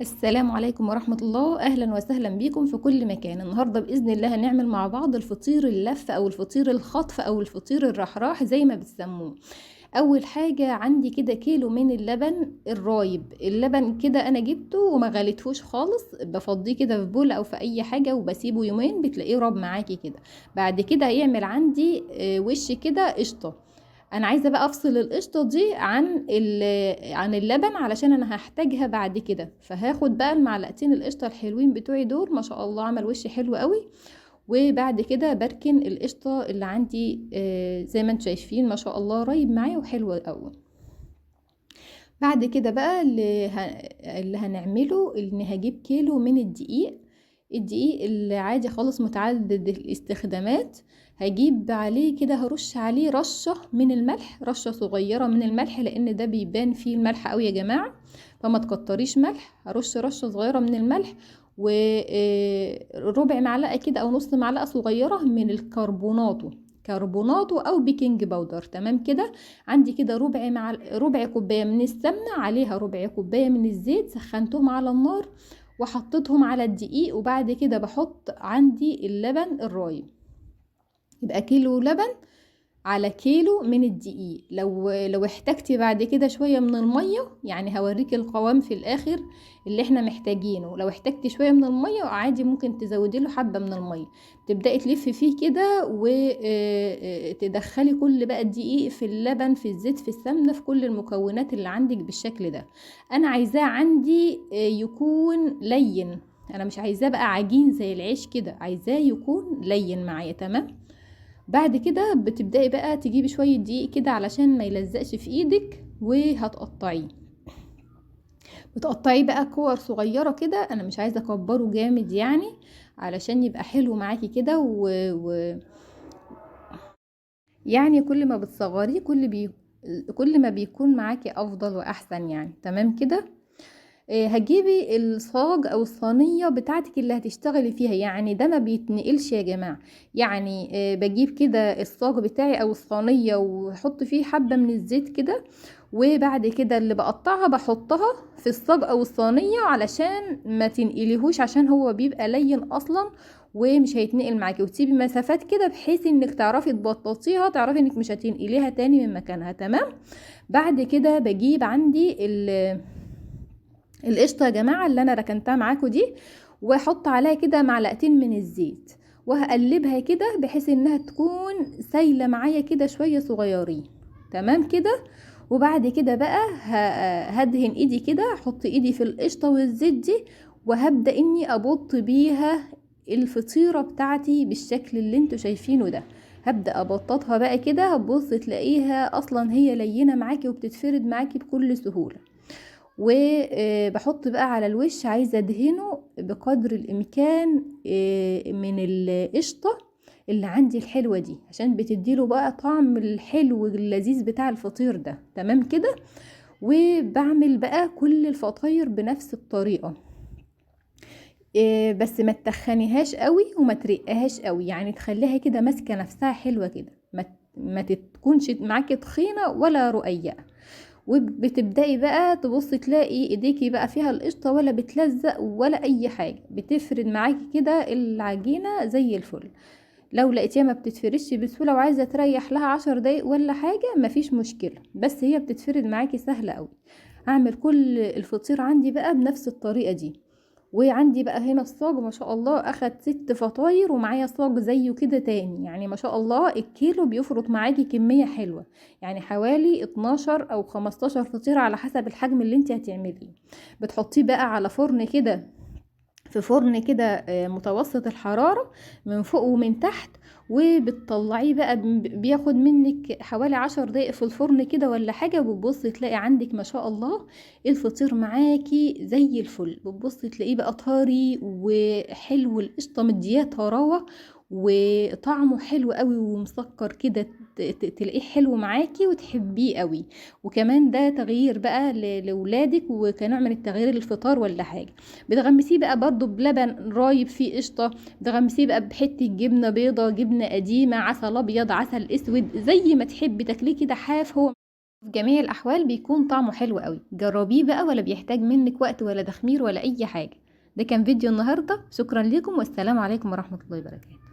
السلام عليكم ورحمة الله. أهلا وسهلا بكم في كل مكان. النهاردة بإذن الله هنعمل مع بعض الفطير اللف أو الفطير الخطف أو الفطير الرحراح زي ما بتسموه. أول حاجة عندي كده كيلو من اللبن الرايب، اللبن كده أنا جبته وما غليتهوش خالص، بفضيه كده في بول أو في أي حاجة وبسيبه يومين بتلاقيه راب معاكي كده. بعد كده هيعمل عندي وش كده قشطة. انا عايزه بقى افصل القشطه دي عن اللبن علشان انا هحتاجها بعد كده، فهاخد بقى المعلقتين القشطه الحلوين بتوعي دول، ما شاء الله عمل وش حلو قوي. وبعد كده بركن القشطه اللي عندي، زي ما انتم شايفين ما شاء الله رايب معايا وحلو قوي. بعد كده بقى اللي هنعمله ان هجيب كيلو من الدقيق، الدقيق العادي خالص متعدد الاستخدامات، هجيب عليه كده هرش عليه رشة من الملح، رشة صغيرة من الملح لان ده بيبان فيه الملح قوي يا جماعة، فما تكتريش ملح. هرش رشة صغيرة من الملح وربع معلقة كده او نص معلقة صغيرة من الكربوناتو، كربوناتو او baking powder. تمام كده. عندي كده ربع كوباية من السمنة، عليها ربع كوباية من الزيت، سخنتهم على النار وحطيتهم على الدقيق. وبعد كده بحط عندي اللبن الرايب، يبقى كيلو لبن على كيلو من الدقيق. لو احتجتي بعد كده شوية من المية، يعني هوريكي القوام في الاخر اللي احنا محتاجينه، لو احتجتي شوية من المية عادي ممكن تزودي له حبة من المية. تبدأي تلفي فيه كده وتدخلي كل بقى الدقيق في اللبن في الزيت في السمنة في كل المكونات اللي عندك بالشكل ده. انا عايزاه عندي يكون لين، انا مش عايزاه بقى عجين زي العيش كده، عايزاه يكون لين معايا. تمام. بعد كده بتبدأي بقى تجيبي شوية دقيق كده علشان ما يلزقش في ايدك، وهتقطعيه. بتقطعيه بقى كور صغيرة كده، انا مش عايزة اكبره جامد يعني علشان يبقى حلو معاكي كده. يعني كل ما بتصغريه كل ما بيكون معاكي افضل واحسن يعني. تمام كده. هتجيبي الصاج او الصينية بتاعتك اللي هتشتغلي فيها، يعني ده ما بيتنقلش يا جماعة. بجيب كده الصاج بتاعي او الصينية واحط فيه حبه من الزيت كده، وبعد كده اللي بقطعها بحطها في الصاج او الصينية علشان ما تنقليهوش، عشان هو بيبقى لين اصلا ومش هيتنقل معاكي. وتسيبي مسافات كده بحيث انك تعرفي تبططيها، تعرفي انك مش هتنقليها تاني من مكانها. تمام. بعد كده بجيب عندي القشطه يا جماعة اللي انا ركنتها معاكم دي، واحط عليها كده معلقتين من الزيت، وهقلبها كده بحيث انها تكون سايله معايا كده شوية صغيرين. تمام كده. وبعد كده بقى هدهن ايدي كده، احط ايدي في القشطه والزيت دي، وهبدا اني ابط بيها الفطيره بتاعتي بالشكل اللي انتوا شايفينه ده. هبدا ابططها بقى كده، هتبص تلاقيها اصلا هي لينه معاكي وبتتفرد معاكي بكل سهولة. وبحط بقى على الوش، عايزه ادهنه بقدر الامكان من القشطه اللي عندي الحلوة دي، عشان بتديله بقى طعم الحلو اللذيذ بتاع الفطير ده. تمام كده. وبعمل بقى كل الفطاير بنفس الطريقة، بس ما تتخنيهاش قوي وما ترقهاش قوي، يعني تخليها كده ماسكه نفسها حلوة كده، ما تكونش معاكي تخينة ولا رقيقه. وبتبدأي بقى تبصي تلاقي ايديكي بقى فيها القشطة ولا بتلزق ولا اي حاجة، بتفرد معاكي كده العجينة زي الفل. لو لقيتيها ما بتتفردش بسهولة وعايزة تريح لها 10 دقايق ولا حاجة مفيش مشكلة، بس هي بتتفرد معاكي سهلة قوي. هعمل كل الفطير عندي بقى بنفس الطريقة دي. وعندي بقى هنا الصاج ما شاء الله اخد 6 فطاير، ومعايا صاج زيه كده تاني، يعني ما شاء الله الكيلو بيفرط معاكي كمية حلوة، يعني حوالي 12 او 15 فطيرة على حسب الحجم اللي انت هتعمليه. بتحطيه بقى على فرن كده، في فرن كده متوسط الحرارة من فوق ومن تحت، وبتطلعيه بقى بياخد منك حوالي 10 دقايق في الفرن كده ولا حاجة. وبتبصي تلاقي عندك ما شاء الله الفطير معاكي زي الفل. بتبصي تلاقيه بقى طري وحلو، القشطة مدياه طراوة وطعمه حلو قوي ومسكر كده، تلاقيه حلو معاكي وتحبيه قوي. وكمان ده تغيير بقى لولادك، وكنوع من التغيير للفطار ولا حاجة. بتغمسيه بقى برضو بلبن رايب فيه قشطة، بتغمسيه بقى بحتة جبنة بيضة، جبنة قديمة، عسل أبيض، عسل أسود، زي ما تحبي تاكليه كده حاف. هو في جميع الاحوال بيكون طعمه حلو قوي. جربيه بقى، ولا بيحتاج منك وقت ولا تخمير ولا اي حاجة. ده كان فيديو النهاردة، شكرا لكم والسلام عليكم ورحمة الله وبركاته.